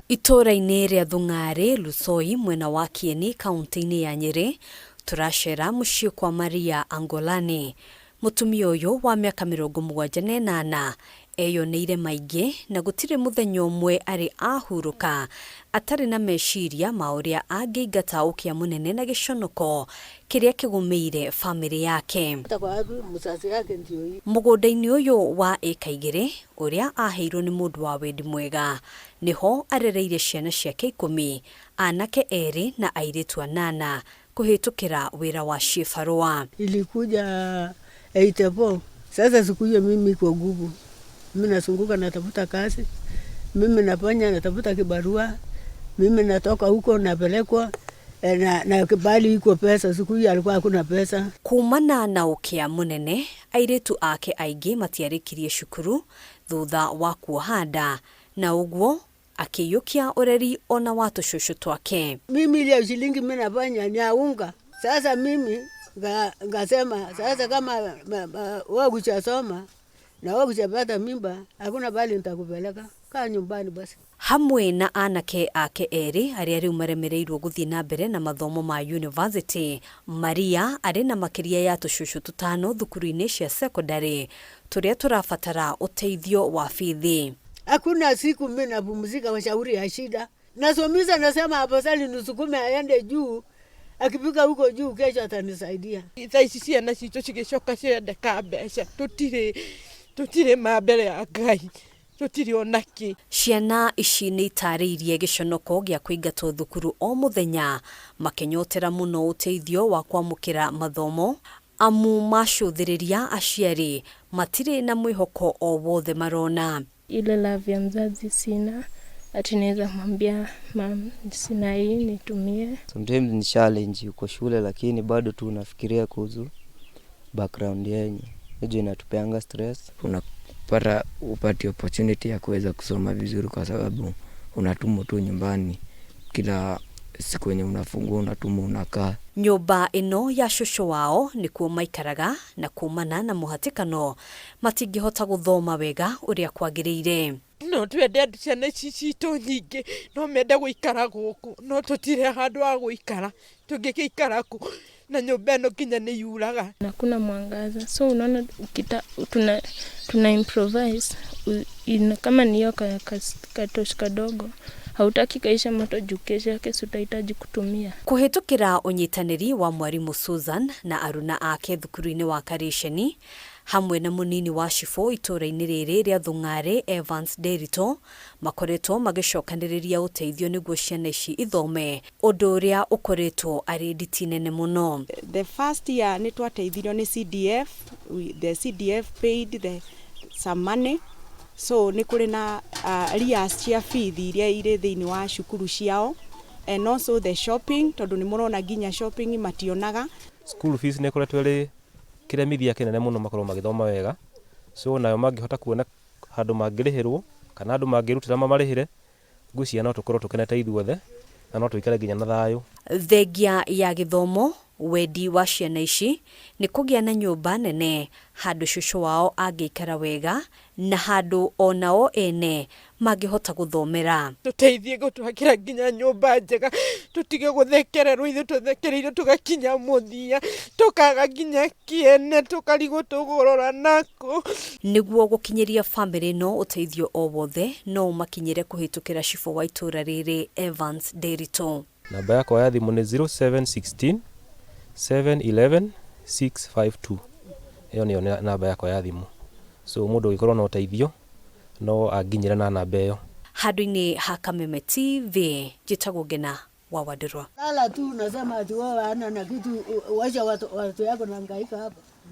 Itũũra-inĩ rĩa Thung'arĩ, Lusoi, mwena wa Kieni, kaunti-inĩ ya Nyĩrĩ, tũracera mũciĩ kwa Maria Angolani. Mũtumia ũyũ wa mĩaka 78 eyoneire maingĩ na gũtirĩ mũthenya ũmwe arĩ ahurũka atarĩ na meciria ma ũrĩa angĩingata ũkĩa mũnene na gĩconoko kĩrĩa kĩgũmĩire famĩlĩ yake. Mũgũnda-inĩ ũyũ wa ĩka 2 ũrĩa aheirwo nĩ mũndũ wa wendi mwega nĩho arereire ciana ciake 10, anake 2 na airĩtu 8 kũhĩtũkĩra wĩra wa ciĩbarũa. Ilikuja 84. Sasa siku hiyo mimi iko nguvu, mimi nasunguka natafuta kazi, mimi nafanya natafuta kibarua, mimi natoka huko napelekwa na kibali iko pesa. Siku hiyo alikuwa hakuna pesa. Kumana na ũkĩa mũnene, airĩtu ake aingĩ matiarĩkirie cukuru thutha wa kuoha nda, na ũguo akĩiyũkia ũreri ona wa tũcũcũ twake. Mimi ile shilingi mimi nafanya ni unga. Sasa mimi ngasema sasa kama wewe huchasoma na wewe huchapata mimba, hakuna bali nitakupeleka, kaa nyumbani basi. Hamwe na anake ake erĩ arĩa rĩu maremereirwo gũthiĩ na mbere na mathomo ma university, Maria arĩ na makĩria ya tũcũcũ tũtano thukuru-inĩ cia secondary tũrĩa tũrabatara ũteithio wa bithi. Hakuna siku mimi napumzika kwa shauri ya shida. Nasomisa nasema afadhali nisukume aende juu, akifika huko juu kesho atanisaidia. Thaa ici ciana citũ cigĩcoka ciendeka mbeca, tũtirĩ ma mbere ya Ngai, tũtirĩ ona kĩ. Ciana ici nĩ itarĩirie gĩconoko gĩa kũingatwo thukuru o mũthenya, makĩnyotera mũno ũteithio wa kwamũkĩra mathomo, amu macũthĩrĩria aciari matirĩ na mwĩhoko o wothe marona. Ile love ya mzazi sina, ati naweza mwambia mam sina hii nitumie. Sometimes ni challenge uko shule lakini bado tu unafikiria kuhusu background yenyu. Hiyo inatupeanga stress. Unapata upati opportunity ya kuweza kusoma vizuri kwa sababu unatumwa tu nyumbani kila siku yenye unafungua unatumwa unakaa. Nyũmba ĩno ya cũcũ wao nĩkuo maikaraga na kumana na mũhatĩkano matingĩhota gũthoma wega ũrĩa kwagĩrĩire. No twende andũ ciana ici citũ nyingĩ no mende gũikara gũkũ, no tũtirĩ handũ ha gũikara, tũngĩgĩikara kũ na nyũmba ĩno nginya nĩ yuraga. Na kuna mwangaza, so unaona tuna improvise, kama ni hiyo katosh kadogo hautaki kaisha moto juu kesho yake si utahitaji kutumia. Kũhĩtũkĩra ũnyitanĩri wa mwarimũ Susan na aruna ake thukuru-inĩ wa Karĩceni hamwe na mũnini wa cibũ itũũra-inĩ rĩrĩ rĩa Thung'arĩ Evans Nderitu makoretwo magĩcokanĩrĩria ũteithio nĩguo ciana ici ithome, ũndũ ũrĩa ũkoretwo arĩ nditi nene mũno. The first year nĩ twateithirio nĩ CDF, the CDF paid the some money, so nĩ kũrĩ na arrears cia bithi iria irĩ thĩinĩ wa cukuru ciao, and also the shopping, tondũ nĩ mũrona nginya shopping mationaga. School fees nĩ ĩkoretwo ĩrĩ kĩremithia kĩnene mũno makorwo magĩthoma wega, so nayo mangĩhota kuona handũ mangĩrĩhĩrwo kana andũ mangĩrutĩra mamarĩhĩre, ngwĩciria no tũkorwo tũkenete ithuothe na no tũikare nginya na thayũ. Thengia ya gĩthomo, wendi wa ciana ici nĩ kũgĩa na nyũmba nene handũ cũcũ wao angĩikara wega na handũ onao ene mangĩhota gũthomera. Tũteithie gũtwakĩra nginya nyũmba njega, tũtige gũthekererwo ithuĩ tũthekereirwo tũgakinya mũthia, tũkaga nginya kĩene, tũkarigwo tũgũrora nakũ. Nĩguo gũkinyĩria bamĩrĩ ĩno ũteithio o wothe no ũmakinyĩre kũhĩtũkĩra cibũ wa itũũra rĩrĩ Evans Nderitu. Namba yakwa ya thimũ nĩ 0716 711 652. Ĩyo nĩyo namba yakwa ya thimũ. So mũndũ ũngĩkorwo na ũteithio no anginyĩre na namba ĩyo. Handũ-inĩ ha Kameme TV, njĩtagwo Ngena wa Wandirwa. Lala tu unasema ati wewe hana na kitu, wacha watu yako na hangaika hapa.